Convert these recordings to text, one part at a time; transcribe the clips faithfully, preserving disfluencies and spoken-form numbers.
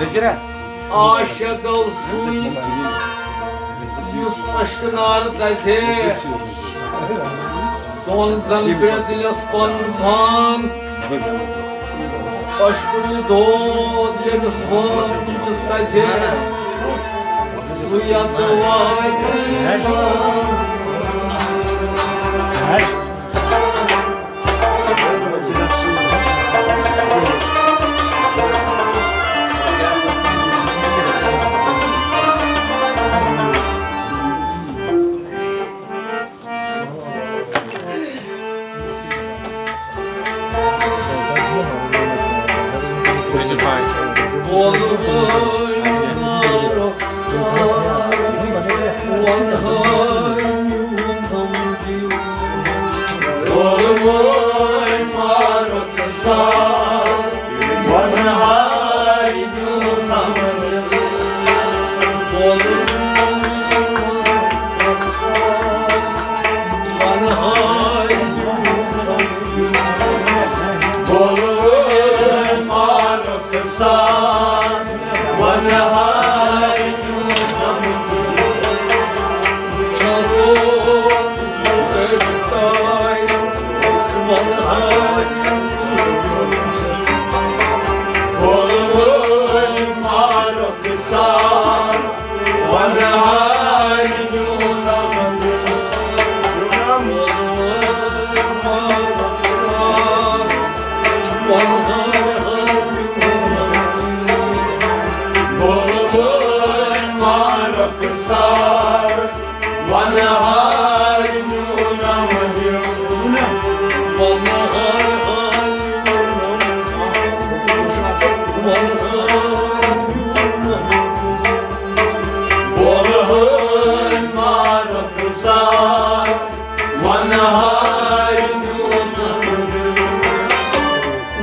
عاشقو سُے، یُس عشقہٕ نار دَزِ ہے، سون زَن بیزِلِس پَنُن پان۔ عشقُک یہِ دود ییٚمِس وٲنٛج سَزِ ہے، سُے اَتھ دُعایہِ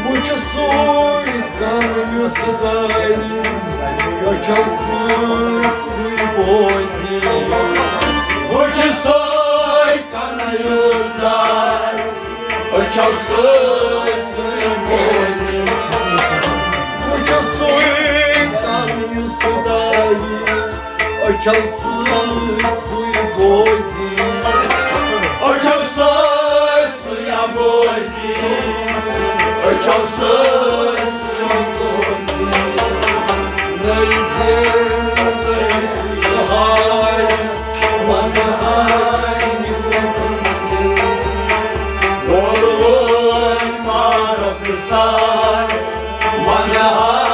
بہٕ چھُس سُے کَن یُس دارِ أچھو سۭتۍ سُے بوزِ۔ بہٕ چھُس سُے کَن یُس دارِ أچھو سۭتۍ سُے بوزِ۔ بہٕ چھُس سُے کَن یُس دارِ أچھو سۭتۍ سُے بوزِ۔ أچھو سۭتۍ سُے بوزِ۔ أچھو سۭتۍ سُے بوزِ۔ نٔے زِندٕ سُہ ہاوِ، وَنہٕ ہاوِ۔ گولوے مارُک سار، وَنہٕ ہاوِ۔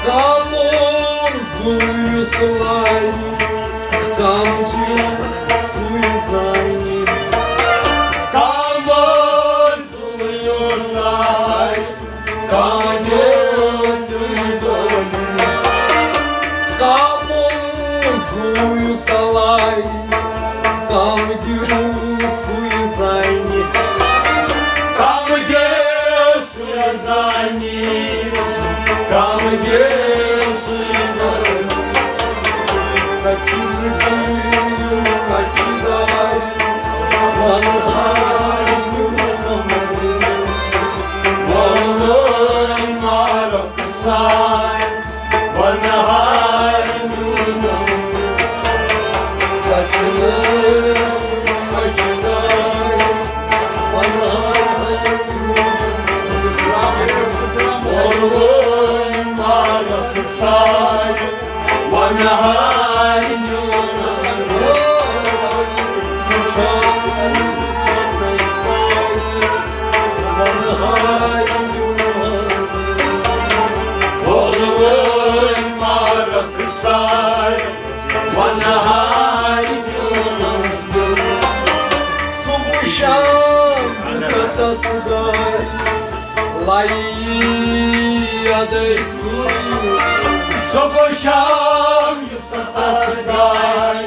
کامون زُو یُس لایہِ، کام دیُن سُے زانہِ۔ کامون زُو یُس لایہِ، کام دیُن سُے زانہِ۔ کامون زُو یُس لایہِ، کام دیُن سُے زانہِ۔ کام دیُن سُے زانہِ، کم گیس یادے سُے صبح شام یُس تس گاے،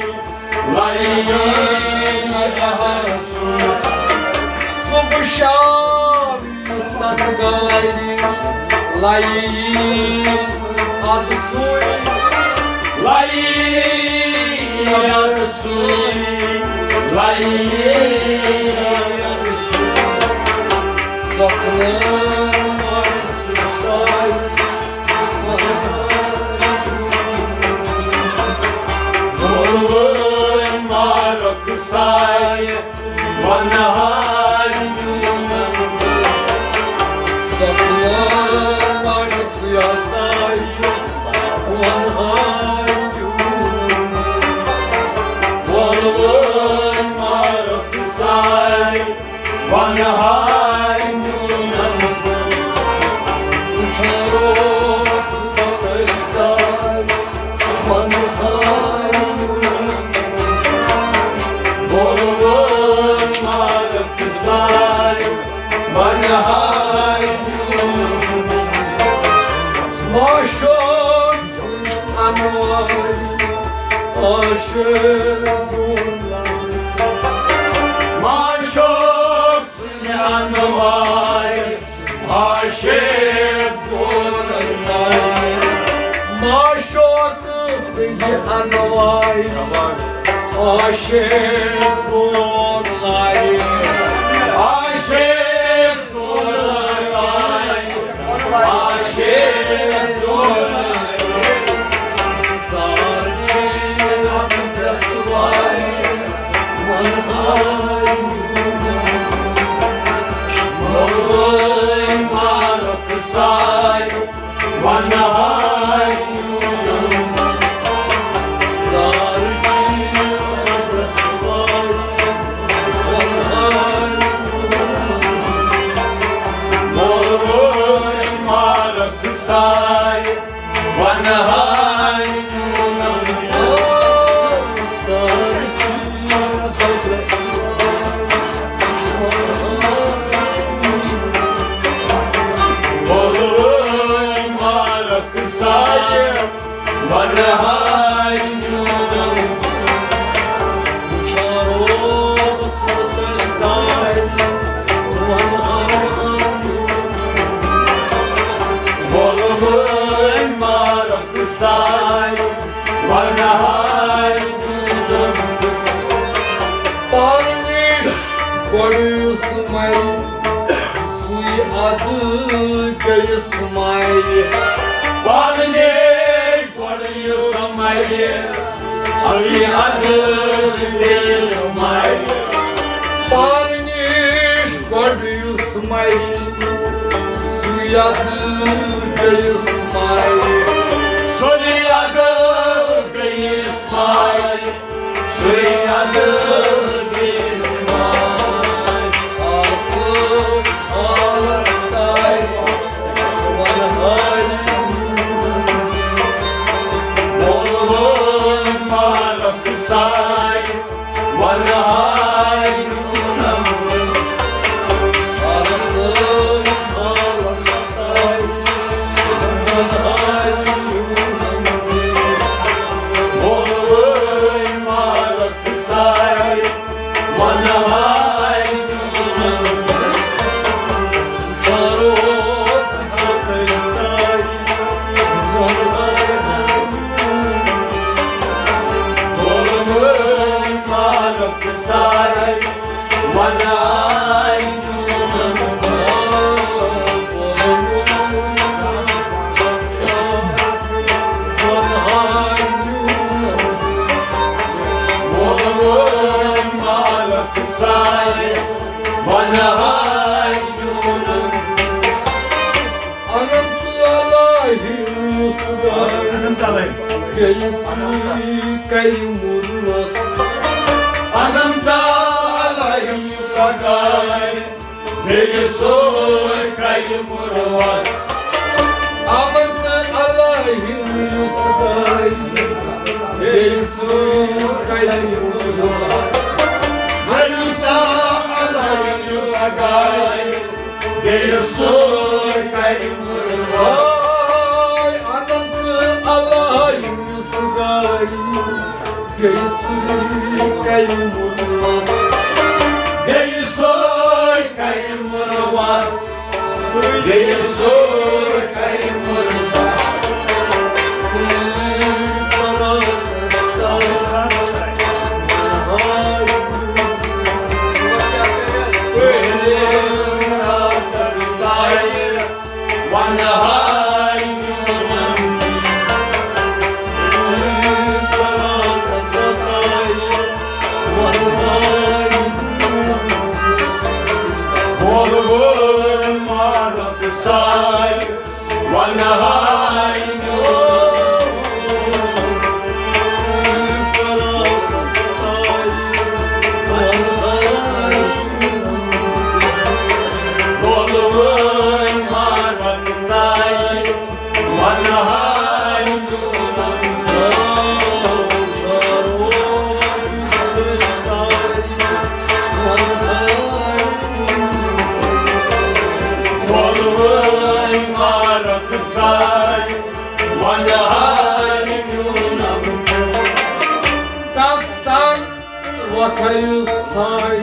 لایہِ یادے سُے صبح شام یُس تس گاے، لایہِ یاد سُے، لایہِ یاد سُے، لایہِ یاد سُے۔ سۄکھنہٕ مارس سایہِ، وولوٕنۍ مارک سایہِ، ونہٕ ہاے میون۔ سۄکھنہٕ مارس یژایہِ، ونہٕ ہاے میون۔ وولوٕنۍ مارک سایہِ، ونہٕ ہاے میون۔ وُچھان روزٕ ستٲوِتھ تاج، ونہٕ ہاے میون۔ وولوٕنۍ مارک سایہِ، ونہٕ ہاے میون۔ معشوق سٕنٛز انوارِ، عاشق زون۔ معشوق سٕنٛز انوارِ، عاشق زون۔ معشوق سٕنٛز انوارِ، عاشق زون۔ عاشق سایہِ، ونہٕ ہاے میون۔ وولوٕنۍ مارک سایہِ، ونہٕ ہاے میون۔ وُچھان روزٕ ستٲوِتھ تاج، ونہٕ ہاے میون۔ وولوٕنۍ مارک سایہِ، ونہٕ ہاے میون۔ پانہٕ نِش گۄڈٕ یُس مرِ، سُے ادٕ بیٚیِس مرِ۔ پانہٕ نِش گۄڈٕ یُس مرِ، سُے ادٕ بیٚیِس مرِ۔ پانہٕ نِش گۄڈٕ یُس مرِ، سُے ادٕ بیٚیِس مرِ۔ سُے ادٕ بیٚیِس مرِ۔ سُے ادٕ بیٚیِس مرِ۔ آسہٕ آلس تالہِ، ونہٕ ہاے۔ وولوٕنۍ مارک سایہِ، ونہٕ ہاے میون۔ آسہٕ آلس تالہِ، ونہٕ ہاے میون۔ وولوٕنۍ مارک سایہِ، ونہٕ ہاے میون۔ وولوٕنۍ مارک سایہِ، ونہٕ ہاے میون۔ وولوٕنۍ مارک سایہِ، ونہٕ ہاے میون۔ اننت الہی یُس گاے، اننت الہی۔ بیٚیِس سۭتۍ کرِ مُرت۔ اننت الہی یُس گاے، بیٚیِس سۭتۍ کرِ مُرت۔ اننت الہی یُس گاے، بیٚیِس سۭتۍ کرِ مُرت۔ اننت الہی یُس گاے، بیٚیِس سۭتۍ بیٚیہِ سُے کرِ مُروت۔ بیٚیہِ سُے کرِ مُروت۔ بیٚیہِ سُے کرِ مُروت۔ وَنہٕ ہاے میون غمگیٖن، صلاتَس ستایہِ، وَنہٕ ہاے میون غمگیٖن۔ وولوٕنۍ مارک ساے، وَنہٕ ہاے میون غمگیٖن، صلاتَس ستایہِ، وَنہٕ ہاے میون غمگیٖن۔ وولوٕنۍ مارک ساے، وَنہٕ ہاے میون وولوٕنۍ مارک ساے، وَنہٕ ہاے میون۔ ستھ سان وۄتھٲیِو ساے،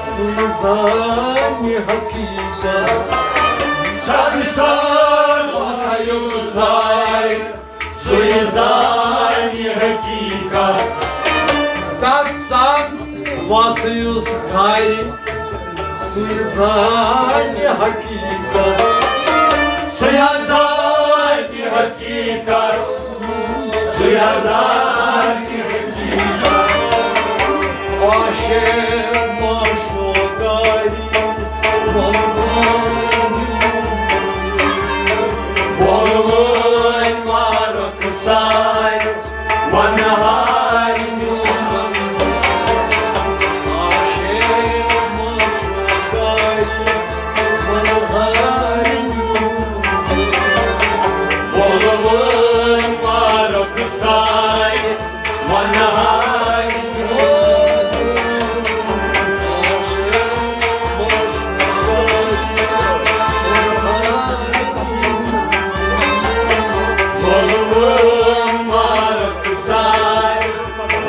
سُے زانہِ حقیٖقت۔ ستھ سان وۄتھٲیِو ساے، سُے زانہِ حقیٖقت۔ ستھ سان وۄتھٲیِو ساے، سُے زانہِ حقیٖقت۔ سُے زانہِ حقیٖقت۔ سُے زانہِ حقیٖقت۔ عاشق معشوق آیہِ، وَنہٕ ہاے میون۔ وولوٕنۍ مارک ساے، وَنہٕ ہاے میون۔ عاشق معشوق آیہِ، وَنہٕ ہاے میون۔ وولوٕنۍ مارک ساے، وَنہٕ ہاے میون۔ وولوٕنۍ مارک ساے،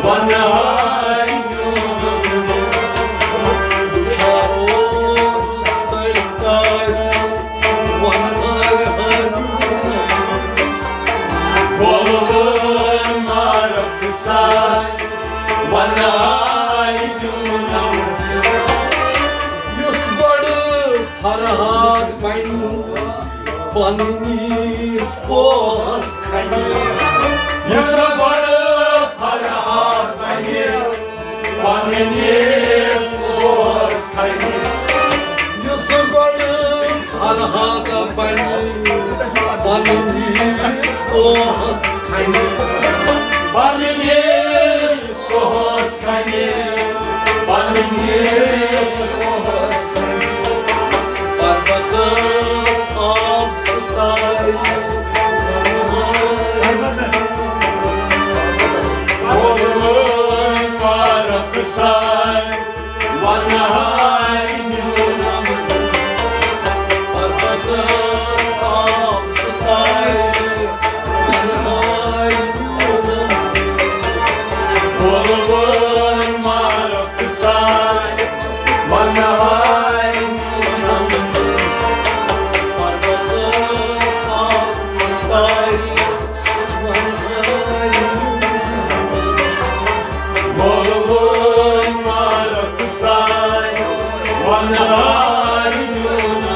وَنہٕ ہاے میون۔ وولوٕنۍ مارک ساے، وَنہٕ ہاے میون۔ یُس گۄڈٕ فرہاد بنہِ پننِس کوہس کھنہِ۔ یُس گۄڈٕ فرہاد بنہِ پننِس کوہس کھنہِ۔ یُس گۄڈٕ فرہاد بنہِ پننِس کوہس کھنہِ۔ پننِس کوہس کھنہِ، پننِس کوہس کھنہِ۔ پربتس آب ستایہِ۔ وولوٕنۍ مارک ساے، وَنہٕ ہاے میون۔ پربتس آب ستایہِ۔ وولوٕنۍ مارک ساے، وَنہٕ ہاے میون۔ پربتس آب ستایہِ، وَنہٕ ہاے میون۔ وولوٕنۍ مارک ساے، وَنہٕ ہاے میون۔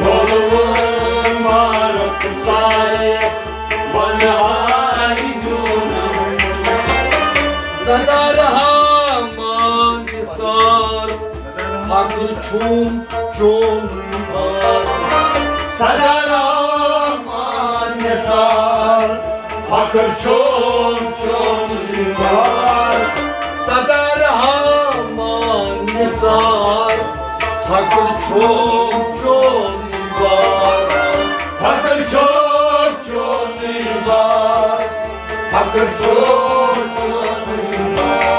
وولوٕنۍ مارک ساے، وَنہٕ ہاے میون۔ سدا رہا مان نثار، فخر چھُم چون بار۔ سدا رہا مان نثار، فخر چھُم چون بار۔ سدا رہا مان نثار، فخر چھُم چون بار۔ فخر چھُم چون بار۔ فخر چھُم چون بار۔